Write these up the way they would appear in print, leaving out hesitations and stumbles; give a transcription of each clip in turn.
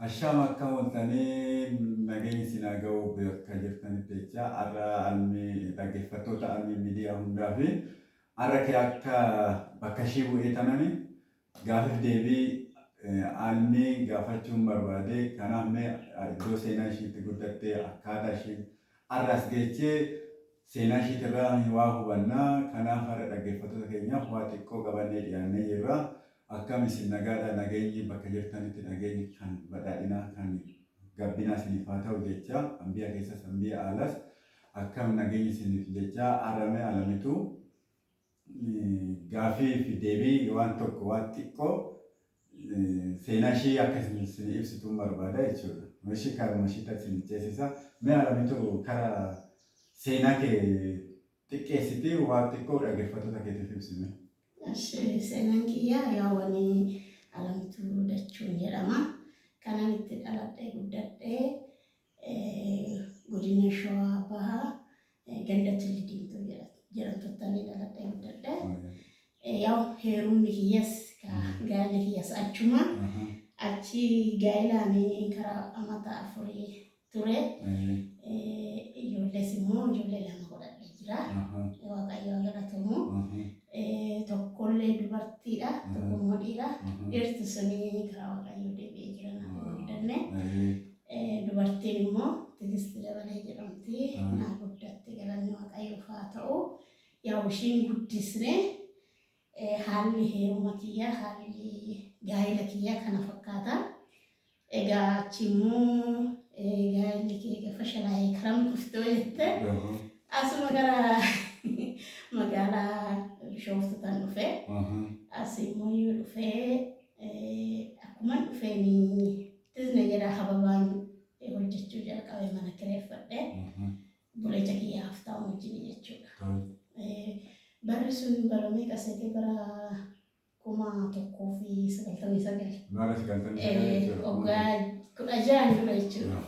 Ashaama, akkam ooltanii? Nageenyi isin haa ga'u bakka jirtanitti jecha. Har'a almii dhaggeeffattoota Almii Miidiyaa hundaa fi har'a kee akka bakka ishii bu'ee tanani gaafiif deebii Almii gaafachuun barbaade. Kanaaf mee iddoo seenaa ishiitti guddatte, akkaataa ishiin har'a as geechee, seenaa ishiitirraa waa hubannaa. Kanaaf har'a dhaggeeffattoota keenyaaf waa xiqqoo qabannee dhiyaannee jirra. Akkam isin, nagaadha? Nageenyi bakka jirtanitti nageenyi kan badhaadhinaa, kan gabbinaa isiniif haa ta'u jecha. Kan biyya keessas, kan biyya alas, akkam nageenyi isiniif jecha. Har'a Alamitu gaafii fi deebii waan tokko, waan xiqqoo seenaa ishii akka isin ibsituun barbaada jechuudha. Ishii karuma ishii isin ceesisa. Mee Alamitu, kara seenaa kee xiqqeessitii waan xiqqoo dhaggeeffattoota keetiif ibsime. Seenaan kiyyaa yaawwanii Alamituu Dachuun jedhama. Kanan itti dhaladhee guddadhee godina Shawaa Bahaa, ganda Tulli Diimtuu jedhamtutti ani dhaladhee guddadhee. Yaa'u heerumni kiyyas, gaa'elli kiyyas achuma. Achi gaa'ilaan karaa amata 4 ture. Ijoollees immoo ijoollee lama godhadhee jira. Waaqayyo haa galatamu. Tokkollee dubartiidha, tokko immoo dhiira. Dhiirti suni karaa Waaqayyoo deebi'ee jira, naaf hin guddanne. Dubartiin immoo Tigisti Dabalee jedhamti. Naa guddatte, galanni Waaqayyoof haa ta'u. Yaa'u ishiin guddisne. Haalli heeruma kiyyaa, haalli gaa'ela kiyyaa kana fakkaata. Egaa achi immoo gaa'elli kee egaa fashalaa'ee karam dhuftee jette, asuma gara magaalaa Bishooftuutan dhufe. As immoo yoo dhufee, akkuman dhufeen tizne jedha, hababaan hojjechuu jalqabe, mana kireeffadhe. Obboleessa kiyya Haftaam wajjin jechuudha. Barri sun bara meeqa seete? Bara 1099. Bara 99 jechuudha. Waggaa 16 dura jechuudha.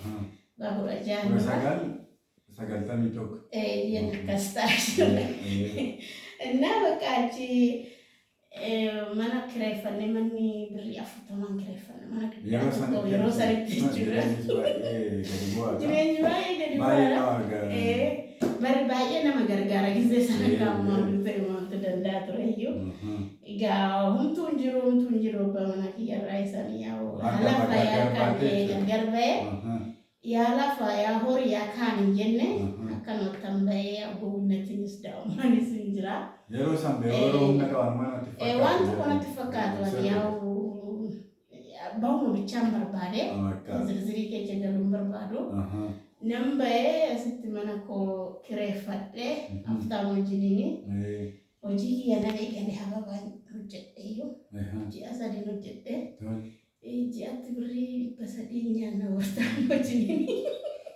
Waggaa 16 Kudha dura. 991. Eeyyeen, akkas ta'a jechuudha. Innaa bakka achi mana kireeffanne, manni birrii 40n kireeffanne, mana Yeroo guddaa tokko sanitti yeroo sanitti jechuudha. Jireenyis baay'ee gadi bu'aadha. Jireenyi baay'ee gadi Baay'ee bu'aadha. nama gargaara. Bari baay'ee nama gargaara gisee sana kaammaan ta'e maaltu danda'a ture iyyuu. Egaa humtuu hin jiru, humtuu hin jiru, abbaa manaa kiyyarraa isaanii yaa'u Adda haala fayyaa gargar kan baatee jechuudha. gargar ba'ee, yaa lafa, yaa horii, yaa kaan hin jenne, akkanumatti bahee gowwinnattiinis daa'ummaanis hin jira. Yeroo san bee yeroo humna qaban mana natti fakkaatu. Waan tokko natti fakkaatu, ani yaa'u bahuma bichaan barbaade, zirzirii keessa galuun barbaadu. Nan bahee asitti mana koo kireeffadhee Haftaam wajjiniini hojii kiyya nan eegale. Hababaan hojjedheeyyuu ji'a 3n hojjedhe. Ji'atti birrii 300 nyaanna Haftaam wajjiniini.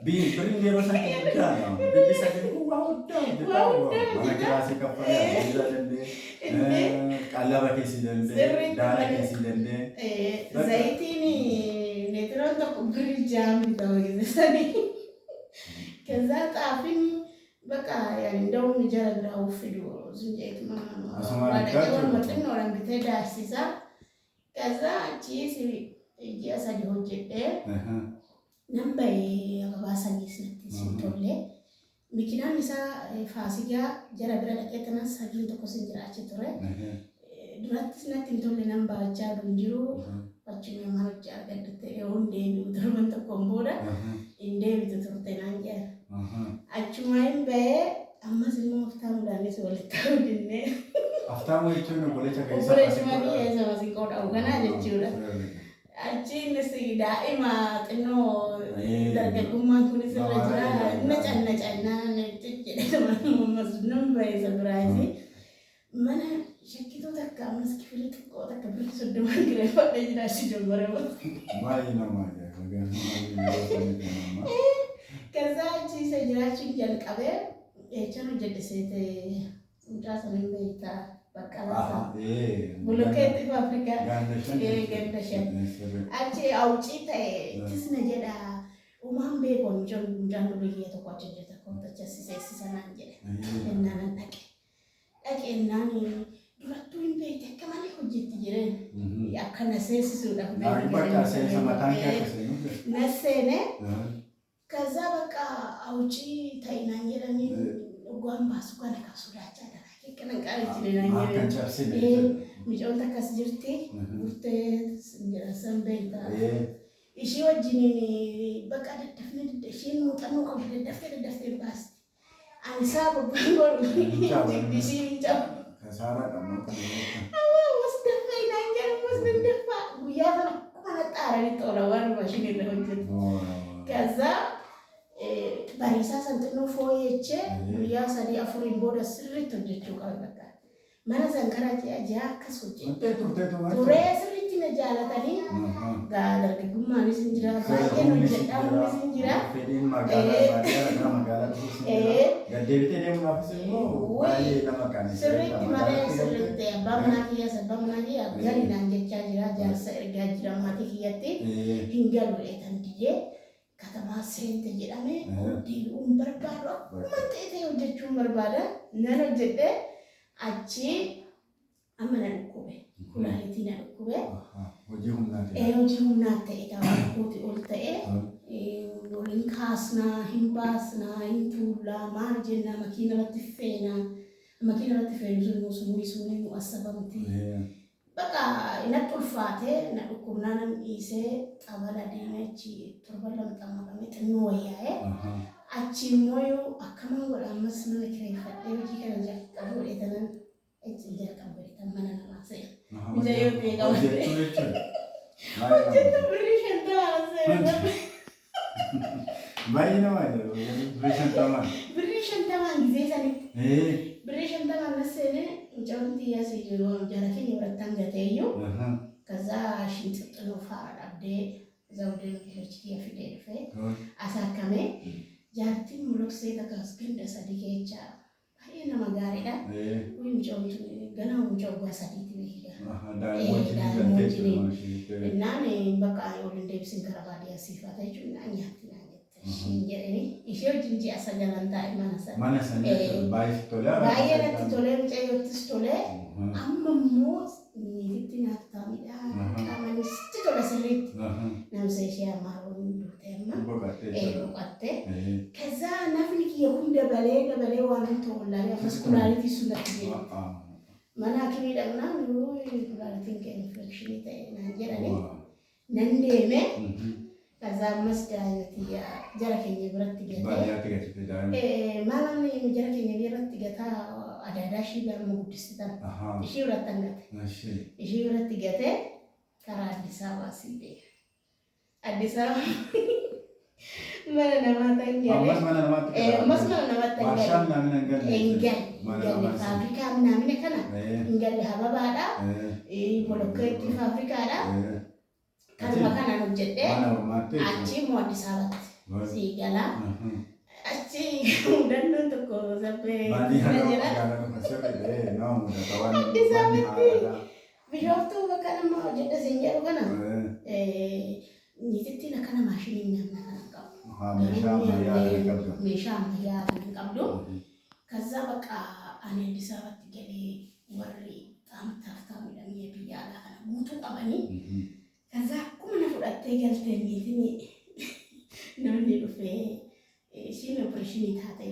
Birriin yeroo san guddaadha. Birri 3 kun waa guddaa hojjetaa. Waa guddaa Mana hojjetaa. kiraasii kaffalee, hojjetaa danda'e, qallaba keessi danda'e, Sirriitti daala malee. keessi danda'e. Zayitiin leetiroon tokko birrii 6 bitama ጊዜ sanii. ከዛ xaafiin በቃ እንደውም jara biraa uffidu zunjeetuma Asuma bittaa dhaqee waluma jechuudha. xinnoodhaan bitee daasisa. ከዛ achiis ji'a 3 hojjedhee nan bahee. Ababaa saniis natti hin tolle. Mikinaan isaa Faasigaa jara bira dhaqee tanan sadiin tokko sin jiraachi ture. Durattis natti hin tolle, nan baachaa hin jiru. Achuma mana hojii argadhutti yoo hin deebi'u, torban tokkoon booda hin deebitu turte naan jedhan. Achuma hin bahee, ammas immoo Haftaamuudhaanis walitti hojjennee. Haftaamu jechuun obboleessa keessaa? Obboleessuma kiyya isa masiinqoo dha'u kanaa jechuudha. Achi innis daa'ima xinnoo dargaggummaan kunis irra jira. Na canna cannaan jedhee ammas nan bahee isa biraayis. Mana shakkituu takka ammas kifilii xiqqoo takka birrii 30n kireeffadhee jiraachuu ጀመረ. Baay'ee nama ajaa'iba. ከዛ achi isa jiraachuun jalqabee jechaan hojjedhe seete, mucaa sana hin beektaa, Baqqalaa sana. Bulukkeetti Afrikaa. Ganda shan. Ganda shan. Achi awucii ta'e tisna jedha. Uumaan beekoon mucaan durii kiyya tokko achi hojjeta, kootacha seessisa naan jedhe. Ennaan an dhaqe. Dhaqe ennaan durattuu hin beekte, akka malee hojjetti jedheen. Akkana seensisuudhaaf. Bakka seensa mataan kee akka seenu. Na seene ከዛ በቃ አውጪ ta'inaan jedhanii dhugaan baasu kana kan sodaachaa dha. Kanan qaalichi naan Akka hin jedhan. cabsine jechuudha. Micoon akkas jirti. Burtee jedhan san beektaa. Ishii wajjiniin bakka daddafne ishiin muuxannoo qabdu daddaftee daddaftee baasti. Ani isaa gubbaan godhu jigdi ishii hin cabu. Kasaaraa qabnu kan beektan. Ammas daffee naan jedhan ammas dandaffaa guyyaa sana akkuma naxxaaranii tola waan maashinii irra hojjetu. ከዛ bariisaa san xinnoo fooyyechee guyyaa sadii afuriin booda sirriitti hojjechuu qaba bakka. Mana san karaa ji'a ji'a akkas hojjetu. Turtee turtee turtee. Turee sirriitti na jaalatanii gaa dargaggumaanis hin jira baay'een hojjedhaa humnis hin jira. Fedhiin magaalaa baadiyyaa gara magaalaa dhufuus hin jira. Gaddeebitee deemuudhaafis immoo baay'ee nama qaanessa. Sirriitti malee sirriitti abbaa manaa kiyyaas abbaa manaa kiyya galinaan jechaa jira jaarsa ergaa jira maatii kiyyatti hin galu eetan didee katamaa seente jedhame deebi'uun barbaadu akkuma ta'e ta'e hojjechuun barbaada nan hojjedhe achi amma na dhukkube kulaalitii na dhukkube. Hojii humnaatiin. Hojii humnaa ta'e gaafa kooti ol ta'e waliin kaasnaa hin baasnaa hin tuullaa maal jennaa makiina irratti feenaa makiina irratti feenu sun immoo summii summii nu asabamti. Bakka natti ulfaate na dhukkubnaa nan dhiisee xabala deemee achi 2 torban xammaqamee xinnoo wayyaa'ee achi immoo yoo akkaman godha ammas mana kireeffadhee hojii kana jalqabu godheetanan achi jalqabu godheetan mana namaa seena. Mucayyoo ta'e qabate. Hojjechuu jechuudha. Hojjetu birrii 50 seena. Baay'ee nama ajaa'iba. Birrii 50. Birrii 50 gisee sanitti. Birrii 50 na seenee mucaan xiyyaas jara keenya birattaan gateeyyuu ከዛ ሽንጥጥኖ fa'aa dhabdee zawudeen yuunivarsiitii fidee dhufee asaakamee jaartiin moloksee takka as ganda sadii keessa baay'ee nama gaariidha. Wuyi mucaan tun ganama mucaa waggaa sadiitti beekudha. Daa'ima wajjin galtee jechuudha. Innaan bakka waliin deebisin gara baadiyyaa siifaata jechuun naan nyaatti naan jette. Ishiin jedhanii ishee wajjin ji'a 9 taa'e mana sana. Mana sana jechuudha. Baay'ee sitti tolee. Baay'ee natti tolee mucayyoottis tolee amma immoo niititti naaf taa'amidha. Qaamanis sitti tola sirriitti. Namsa ishee amaaruun duute amma. Boqottee jechuudha. Boqottee. ከዛ nafni kiyya kun dabalee dabalee waan ta'u wallaalee ammas kulaalitii sun natti jedhu. Mana hakimii dhaqnaan kulaalitiin kee infekshinii ta'e naan jedhani. Nan deeme ከዛ ammas daa'ima tiyya jara keenya biratti gatee. Baadiyyaatti galchite daa'ima. Maalaan jara keenya biratti gataa adaadaa ishii galma guddistitan. Ishii biratti hangate. Ishii biratti gatee karaa Addis Ababaa sii deema. Addis Ababaa mana namaa tan galee. Ammas mana namaatti gataa. Ammas mana namaatti hin galle. Warshaa minaamin hin galle. Hin galle. Hin galle. Faabirikaa minaamina kana hin galle hababaadha. Bolokkeetti faabirikaadha. Kanuma kanaan hojjedhee Mana ormaatti jechuudha. achi immoo Addis Ababaatti sii galaa. Achi mudannoon tokko sabbee Baadiyyaa jira. magaalaa dhufa sirriidha. Nama mudata waan Addis wanni Ababaatti. haaraadha. Bishooftuu bakka nama hojjedhe siin jedhu kana niitittiin akkana maashinii namna kana hin qabu. Meeshaa ammayyaa kana qabdu. Meeshaa ammayyaa kana hin qabdu. ከዛ በቃ ani Addis Ababaatti galee warri xaamtaaf taa'uudhaan biyya alaa kana guutuu qabanii ከዛ akkuma na fudhattee galtee niitiin namni dhufee ishiin opereeshinii taate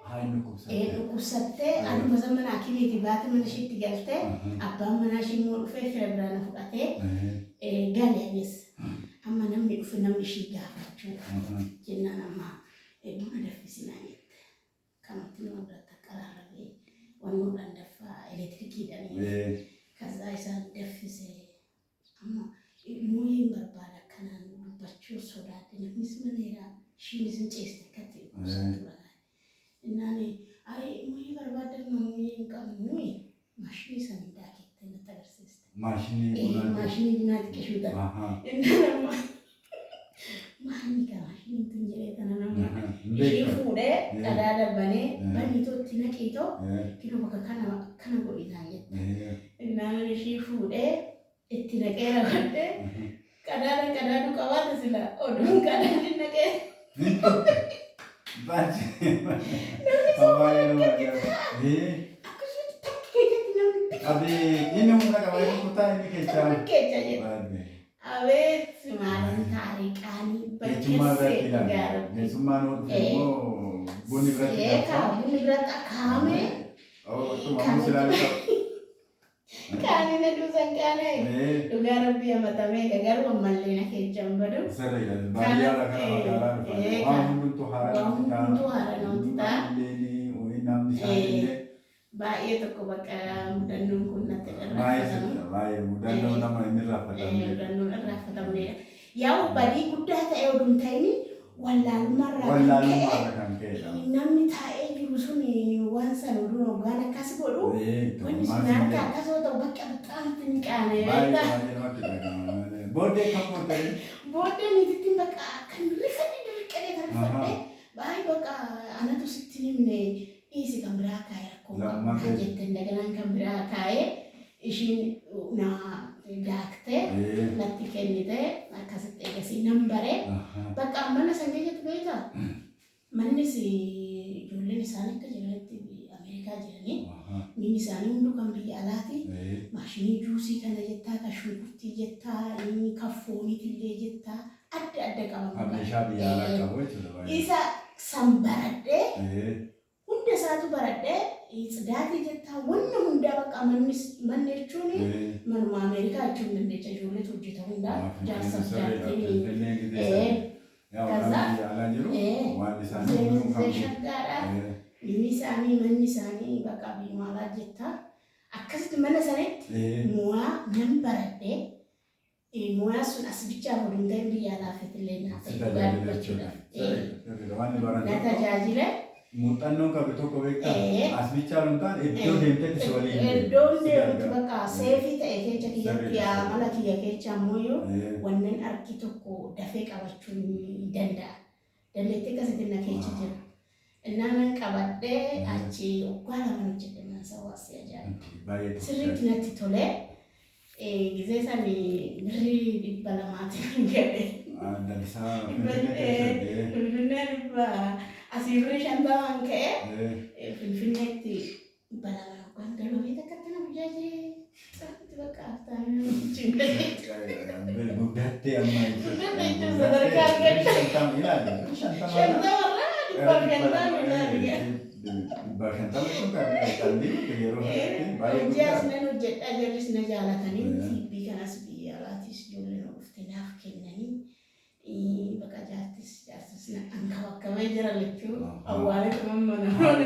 Haa inni dhukkubsatte. Dhukkubsattee anuma mana hakimiiti baate mana ishiitti galtee abbaan manaa ishii immoo dhufee fira biraa na fudhatee gale anis amma namni dhufe namni ishii gaafachuu jennaan amma buna danfisinaa jette kanatti nama biratti akka rarrabee wannoodhaan daffaa elektirikiidhaan ከዛ isaan danfise amma mooyeen barbaada akkanaan dubbachuu sodaadhe namnis maneera ishiinis hin ceeste akkatti dhukkubsattuudha. Innaan ay mooyee barbaadan mooyee hin qabnu maashinii san daakettee natti agarsiiste. Maashinii bunaati. Maashinii bunaa xiqqishuudha. Innaan amma maali ka maashiniin tun jedhee tana nama ishii fuudhee qadaada banee baniitoo itti naqiitoo kinoo bakka kana akkana godhitaan jette. Innaan ishii fuudhee itti naqee raawwadhee qadaada qadaaduu qabaate sila oduun qadaadni naqee. Baay'ee. Akkasumatti takka keessatti namni Qabee inni humna qaba inni kutaa inni keessaa. takka keessa jedhe. Baay'ee. Abeet maalin taarii Qaanii Keessummaa biratti barkeessee ilaali. gaara. Keessummaan yoo dhufe immoo bunni biratti Eegaa galcha. bunni biratti akaa'ame. Ootuma ammoo silaa qaba. Qaanii na duusan qaana'e. Dhugaa rabbii hamatamee garuu ammallee na keessa hin badu. Sirriidha. Baadiyyaadha kana magaalaa dhufa. Waan hundumtuu haaraa Waan namatti ta'a. hundumtuu haaraa namatti ta'a. Namni namni isaanillee Baay'ee tokko bakka mudannoon kun natti baay'ee irraanfatamu. sirriidha. Baay'ee mudannoo nama hin irraanfatamne. Mudannoon irraanfatamnedha. Yaa'u badii guddaa ta'e oduu hin ta'in wallaalummaarraa kan ka'e Wallaalummaarra kan ka'edha. namni taa'ee jiru sun waan sana oduu hoggaan akkas godhu wanni sun harka akkas yoo ta'u bakka bixaanti hin qaane. Baay'ee baay'ee namatti dhaga'ama. Booddee kan booddee Booddee niitittiin bakka akkan rifadhe dirqee kan rifadhe baay'ee bakka anatu sitti hin himne dhiisi kan biraa kaa'e rakkoo Lammaffaa. qabu jette daganaan kan biraa kaa'e ishiin na daaktee natti kennite akkasitti eegasii nan bare. Bakka mana san keessatti beektaa mannis ijoolleen isaanii akka jiranitti Ameerikaa jiranii minni isaanii hunduu kan biyya alaati. Maashinii juusii kana jettaa, kan shunkurtii jettaa, inni kan fooniitillee jettaa adda adda qaban. Meeshaa biyya alaa qabu jechuudha baay'ee. Isa san baradhee hunda isaatu baradhee tsidaatii jettaa wanna hundaa bakka mannis manni jechuun manuma Ameerikaa jechuun dandeecha ijoolleetu hojjeta hundaa jaarsaaf jaartiin Biyya alaa jiru waan isaanii hunduu kan shaggaadha. Minni isaanii manni isaanii bakka biyyuma alaa jettaa akkasitti mana sanitti mu'aa nan baradhee mu'aa sun as bichaa oduu hin ta'in biyya alaafillee naa Si ta'e tajaajila dubbachuudhaaf. jechuudha. Waan Na baran tajaajila. Muuxannoon qabdu tokko beektaa as bichaa hin taane iddoo deemtetti si waliin Iddoon si deemtu gargaara. bakka seefii ta'e keessa kiyyatti Sirriidha. amala kiyya keessa ammoo Eh, wannan arki tokko dafee qabachuu ni danda'a. Dandeettii akkasitti na keessa jira. Innaa nan qabadhee achi waggaa lama hojjedhe mana sawaasii ajaa'iba. Baay'ee tokko. Sirriitti natti tolee gizee sani birrii 200tiin gale. Dalisaa Finfinnee keessatti. Finfinnee dhibba asii birrii 50n ka'ee Finfinneetti 200 waggaan galuu fi takkatti na guyyaa sirriitti bakka aftaanii wajjin galee. Guddattee amma Guddatte jechuun sadarkaa argatte. 50 ilaali. 50 50rraa 150 ilaali. 150 jechuun kan qalbii yeroo sanatti baay'ee Hojii as guddaa. nan hojjedha jarris na jaalatanii tiibbii kanas biyya alaatis ijoolleen dhufte naaf kennanii bakka jaartis jaartis na ankabakkabee jira lechuu awwaalee mana Jarri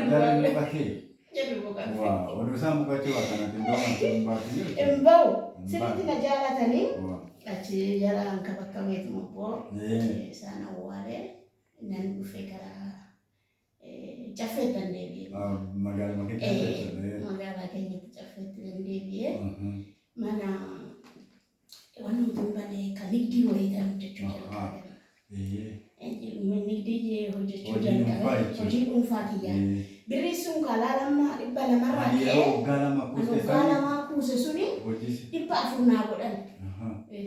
boqotee. jedhu boqote. Waa oduu isaan boqochuu akkanatti iddoo manti hin baatu jechuudha. Hin bahu sirriitti na jaalatanii achi jala ankabakkabeetu obboo isaan awwaalee nan dhufe gara caffeettan deebi'e. Magaaluma keessa jechuudha. Magaalaa keenyatti caffeetti nan deebi'e. Mana wanni nuti bane kan nigdii wayii kan hojjechuu jalqabe. Nigdii hojjechuu Hojii dhuunfaa jalqabe. jechuudha. Hojii dhuunfaa kiyyaa. Birri sun kalaa lama 200rraa Ani ka'ee yeroo waggaa 2 ani kuuste waggaa isaanii 2 kuuse suni hojii 400 naa godhan.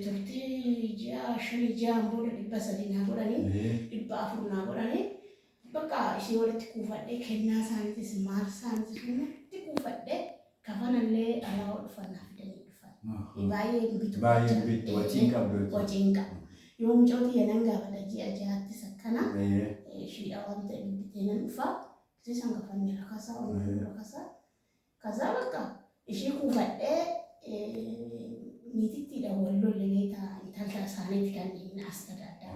Turtii ji'a 5 ji'aan booda 300 naa godhanii 400 naa godhanii bakka ishee walitti kuufadhee kennaa isaaniitis maal isaaniitis hundatti kuufadhee kafanallee alaa dhufan naa fidanii dhufan. Baay'ee bitu. Baay'ee bittu waciin qabdu jechuudha. Waciin qabu. Yoo mucootii yenan gaafadha ji'a 6ttis akkana ishiidha waan ta'e bibbitee nan dhufa. Gisee san kafanni rakasaa waan rakasaa. Kasaa bakka ishii kuufadhee niitittiidha wal lolle beektaa intala isaaniiti kan inni as tadaaddaa.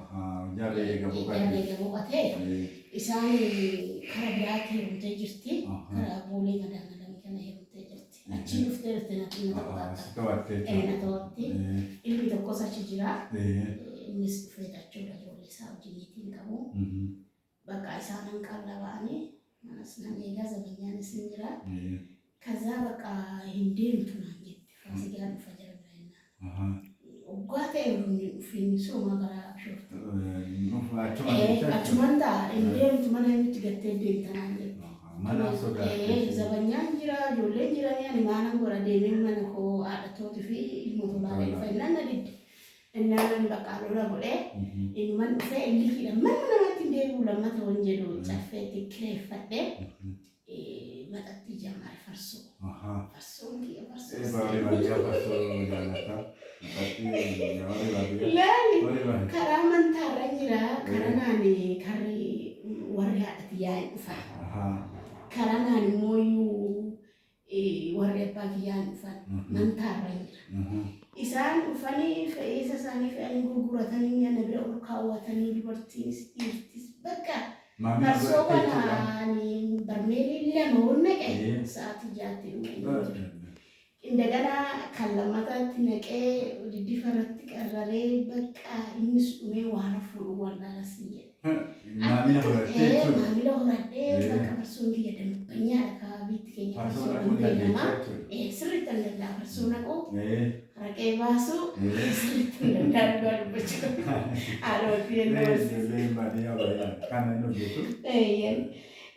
Jarri eega boqotee. Jarri eega boqotee isaan kara biraatti heerumtee jirti. Kara boolee madaalamii kana heerumtee jirti. Achii dhuftee dhuftee natti na to'atta. Si to'atte jechuudha. Na to'atti. Ilmi tokkos achi jira. Innis dhufee jechuudha ijoollee isaa wajjiniitiin qabu. Bakka isaan nan qalla ba'anii manas nan eegaa zabanyaanis ni jira. Kazaa bakka hin deemtu naan jette. Faasigaan dhufa jira bira Waggaa ta'e hin dhufin sooma gara bishooftu. Achuman ta'a hin deemtu mana nutti gattee deemta naan jette. Mana sodaatee. Zabanyaan jira ijoolleen jiranii ani maanan godha deemee mana koo haadhatootii fi ilma tolaa dhufa innaan na didde. Innaan bakka lola godhee innuman dhufee illifiidha mana namatti hin deebi'u lammata waan jedhu caffeetti kireeffadhee maxatti jammare farsoo. Farsoon kiyya farsoo. Baay'ee baay'ee farsoo jaallata. Warri baadiyyaa. Laali Warri baadiyyaa. karaa mantaarra jira. Karaa naan karri warri haadhati yaa'in dhufan. Karaa naan immoo iyyuu warri abbaa kiyyaan dhufan. Mantaarra jira. Isaan dhufanii fe'iisa isaanii fe'anii gurguratanii mi'a bira ol kaawwatanii, dubartiinis dhiirtis bakka Maamila farsoo godhattee jechuudha. kanaan barmeelii 2 ol naqe sa'aatii 6tti dhume. Indagana kan lammataatti naqee diddifa irratti qarraree bakka innis dhumee waan fuudhu wallaalas jedhe. Maamila horattee jechuudha. Maamila horadhee bakka farsoon kiyya dambanyaadha kaabiitti keenya Farsoo farsoon naquu beekama. dandeessee jechuudha. Sirriitti hin danda'a farsoo naquu, raqee baasuu sirriitti hin danda'a dhugaa dubbachuu. Haadha hojii hin dabarsiisu. Ijoolleen baadiyyaa baay'inaan kana hin hojjetu.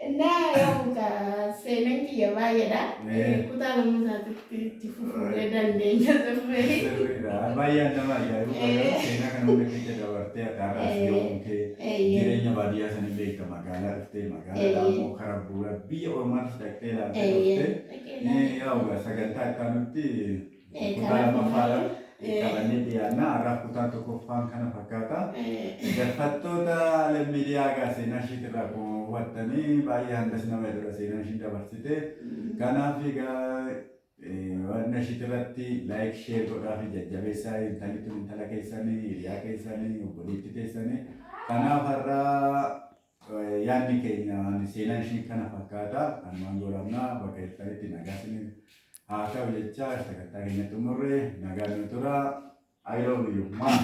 እና ያው seenaan kiyya baay'eedha. Kutaa lammataatti itti fufuulee dandeenya turre. Sirriidha. Baay'ee nama ajaa'ibu, seenaa kana hunda keessa dabartee har'aas gahuun kee, jireenya baadiyyaa sanii beekta, magaalaa dhuftee, magaalaa immoo karaa bu'uura biyya ormaattis dhaqxee ilaaltee dhuftee, yaa'u sagantaa akka nutti kutaa lammaffaadha qabannee dhiyaanna. Har'aaf kutaa tokkoffaan kana fakkaata. Galfattoota miidiyaa egaa seenaa ishiitirraa akkuma hubattanii baay'ee handas nama jedhudha seenaa ishii dabarsite. Kanaaf egaa wanna ishiitirratti like, share godhaa fi jajjabeessaa, intalli tun intala keessanii, hiriyaa keessanii, obboleettii keessanii. Kanaaf har'aa yaadni keenya seenaan ishii kana fakkaata. Kanumaan goolabnaa, bakka jirtanitti nagaa isin haa ta'u jecha sagantaa keenya xumurre, nagaan nu tura. I love you. Mom.